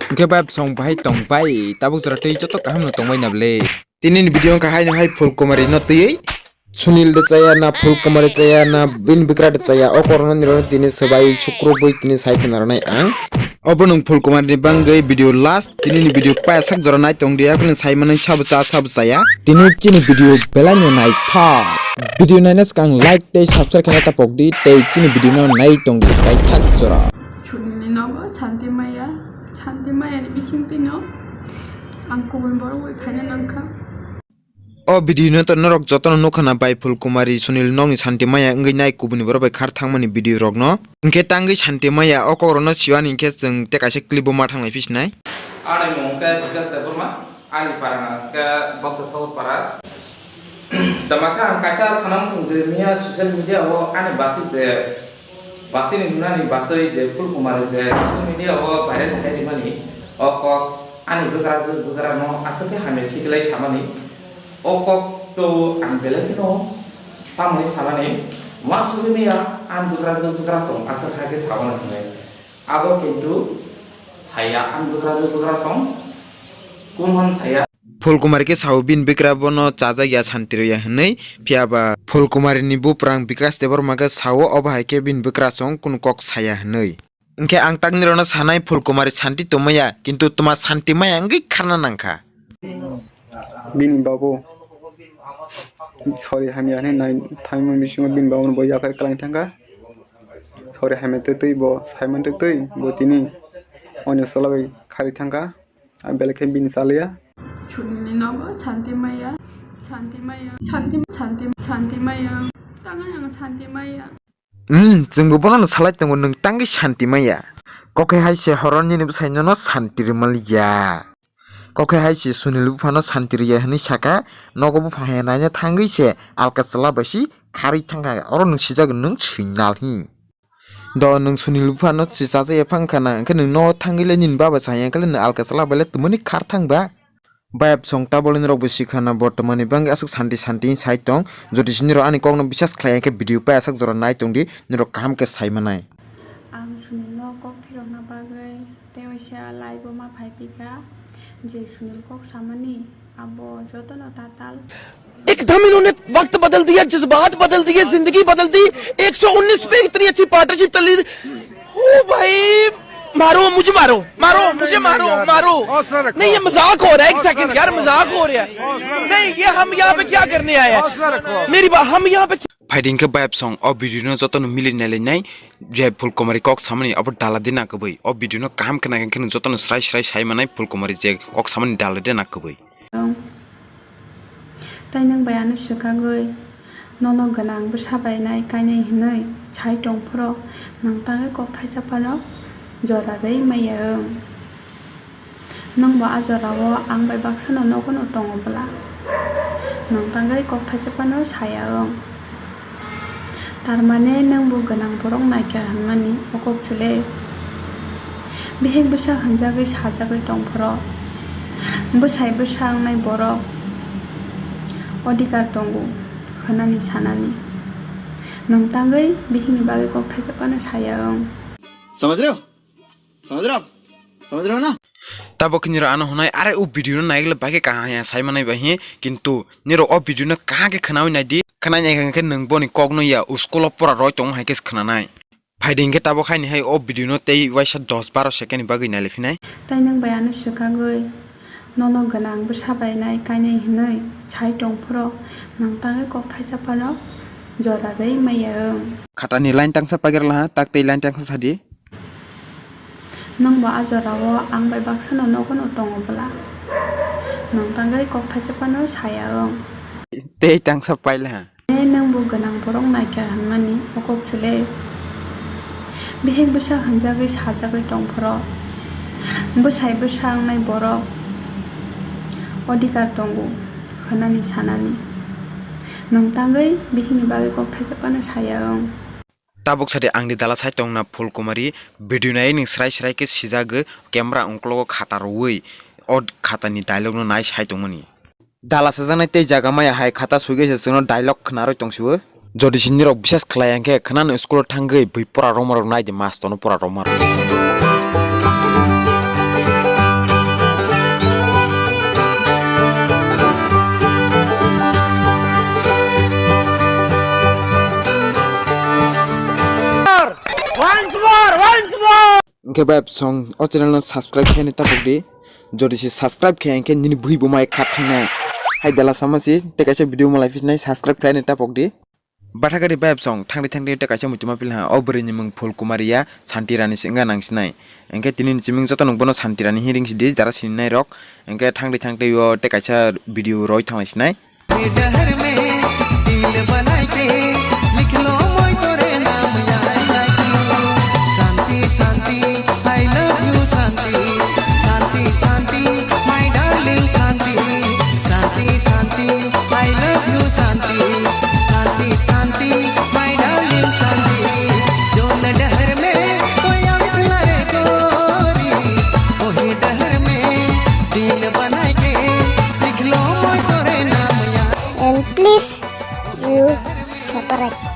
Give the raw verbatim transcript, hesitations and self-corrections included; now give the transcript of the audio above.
Hwnkhe bai bwsong bahai tong bai, tabuk jora twi joto kaham no tong bai na bwle. Tini ni video wngkha haino hai Phulkumari no twiwi. Sunil de chaya na, Phulkumari chaya na, bini bwkra de chaya, o korokno nirok tini swbai sukrubwi tini sai khna rwnai ang. Obo nwng Phulkumari ni bangwi video last, tini ni video payasak jora nai tong di, aphano sai manwi sabo cha sabo chaya. Tini chini video belai no naithok. Video naina swkang like tei subscribe khna tapok di, tei chini video no nai tong di paithak jora. Sunil ni nogo santi maya, santi maya ni bising twi no ang kubun borok bai phaina nangkha. O video no to norok jotono nukha na bai Phulkumari Sunil nokni santi maya wngwi nai kubuni borok bai khar thangmani video rokno. Hinkhe tangwi santi maya o kokrokno siwani hinkhe chwng tei kaisa clip bo ma thanglai phi sinai. Ani mung khe Jites Debbarma, ani para nang khe Bhakta Thakur para. Tama khe ang kaisa sana muchung je miya social media o ani basi je Basini nunani basai je Phulkumari je social media o viral khai rimani, o kok ani bwkrajwk bwkrano aswk khe hamya khiklai samani, o kok to ang belai kheno tamoni samani, uansugwi miya ani bwkrajwk bwkrasong aswk hai khe sawana hinwi. Abo kintu saya ani bwkrajwk bwkrasong kun hwn saya. Phulkumari khe sao bini bwkra bono chajak ya santi rw ya hwnwi, phiya ba Phulkumari ni buprang Bikas Debbarma khe sao obo hai khe bini bwkrasong kunu kok saya hwnwi. Hinkhe ang takni rokno sanai Phulkumari santi tongmaya, kintu twma santi maya wngwi kharna nangkha. Bini babu sorry hamya hwnwi nai thaimani bisingo bini babuno bo yaphar kwlai thangkha. Sorry hamya twi twi bo Simon twi twi bo tini onyo chwla bai khari thangkha. Ang belai khe bini chaliya. Sunilni nogo santi maya, santi maya, santi, santi, santi maya. Tangwi ang santi maya. Hmm, chwngbo bono no salai tongo, nwng tangwi santi maya. Kokhe hai se horoni ni bwsai nono santi rwmaliya. Kokhe hai se Sunil buphano santi rwya hwnwi saka, nogo bupha hai naina thangwi se alka chwla bai si kharwi thangkha, oro nwng sijak nwng swinal hi. Do nwng Sunil buphano se chajak ya phang khana, hwnkhe nwng no thangwi le nini baba chaya, hwnkhe le nwng alka chwla bai le tumani khar thang ba? Bayap song tabole norok bo sikha na bortomani bangwi aswk santi santi sai tong. Jodi sini rok ani kokno bisas khlai ya khe video pai aswk jora nai tong di, norok kaham khe sai manai. Ang Sunilno kok phirokna bagwi tei waisa live-o ma phai phi kha, je Sunil kok samani abo jotono tatal. एकदम इन्होंने वक्त बदल दिया, जज्बात बदल दिए, जिंदगी बदल दी। एक सौ उन्नीस पे इतनी अच्छी पार्टनरशिप चल रही थी। ओ भाई, मारो, मुझे मारो, मारो, नहीं, मुझे नहीं, मारो, यार। मारो। हौसला रखो। नहीं, ये मजाक हो रहा है, एक हौसला सेकंड यार, रखो। मजाक हो रहा है। हौसला रखो। नहीं, ये हम यहाँ पे क्या करने आए हैं? हौसला रखो। मेरी बा-, हम यहाँ पे Phaidi hinkhe bayap song o video no jotono mili nai lai nai, je Phulkumari kok samani abo dala de na kwbwi. O video no kaham khe nai khe jotono srai srai sai manai Phulkumari je kok samani dala de na kwbwi. Tei nwng bai ano swkagwi nono gwnang bwsa bai nai kainai hwnwi sai tong phuru nwng tangwi kok thaisa phano jora rwi maya wng. Nwng bo a jorao ang bai baksano nogono tongo bwla? Nwng tangwi kok thaisa phano saya wng. Tarmane nwng bo gwnang borok naikha hwnmani o kok se le? Bihik bwsa hwnjagwi sajagwi tong phuru bwsai bwsa wngnai borok odhikar tongo hwnani sanani. Nwng tangwi bihikni bagwi kok thaisa phano saya wng. समझ रहे हो? समझ रहे हो आप? समझ रहे हो ना? Tabok khe nirok ano hwnai, "Are o video no naigle bai khe kaham ya sai manai bai hi, kintu nirok o video no kaham khe khwnawi nai di, khwnai nai khe nwng boni kok no ya school o pora roi tong hai khe khwnanai." Phaidi hinkhe tabok haini hai o video no tei waisa dos baro second ni bagwi nai le phinai. Tei nwng bai ano swkagwi nono gwnang bwsa bai nai kainai hwnwi sai tong phuru nwng tangwi kok thaisa phano jora rwi maya wng. Khatani line tangsa pager laha, tak tei line tangsa sadi. Nwng bo a jorao ang bai baksano nogono tongo bwla? Nwng tangwi kok thaisa phano saya wng. Tei tangsa paila ha. Tei nwng bo gwnang borok naikha hwnmani o kok se le? Bihik bwsa hwnjagwi sajagwi tong phuru bwsai bwsa wngnai borok odhikar tongo hwnani sanani. Nwng tangwi bihikni bagwi kok thaisa phano saya wng. Tabuk sadi angni dala sai tongna Phulkumari video nai nwng srai srai khe sijagwi camera ungklogo khata rwui o khatani dialogue no nai sai tongmani. Dala sajaknai tei jaga maya hai khata suigwi se chwngno dialogue khwnarwi tongsio. Jodi se nirok bisas khlai ya khe khwnano school o thangwi bui pora rwma rok nai di master no pora rwma rok. Khe bai song o channel no subscribe khe ni tapok di. Jodi se subscribe khe hwnkhe nini bui bo mai khat thangnai. Hai dala sama si te kaisa video malai phisnai subscribe khe ni tapok di. Bathakari bai song thangdi thangdi te kaisa muchuma pil ha o bwrwi ni mung Phul Kumari ya Santi Rani se wngya nang sinai. Hwnkhe tini ni chiming joto nung bono Santi Rani hiring sidi jara sini nai rok. Hwnkhe thangdi thangdi o te kaisa video roi thanglai sinai. डहर में दिल बनाई के लिख लो मोय तोरे नाम यार। शांति शांति I love you Shanti. Shanti Shanti my darling Shanti. Shanti Shanti I love you Shanti. Shanti Shanti my darling शांति। जोन डहर में कोई आविस ना रे गोरी, ओही डहर में दिल बनाई के लिख लो मोय तोरे नाम यार। And please you subscribe.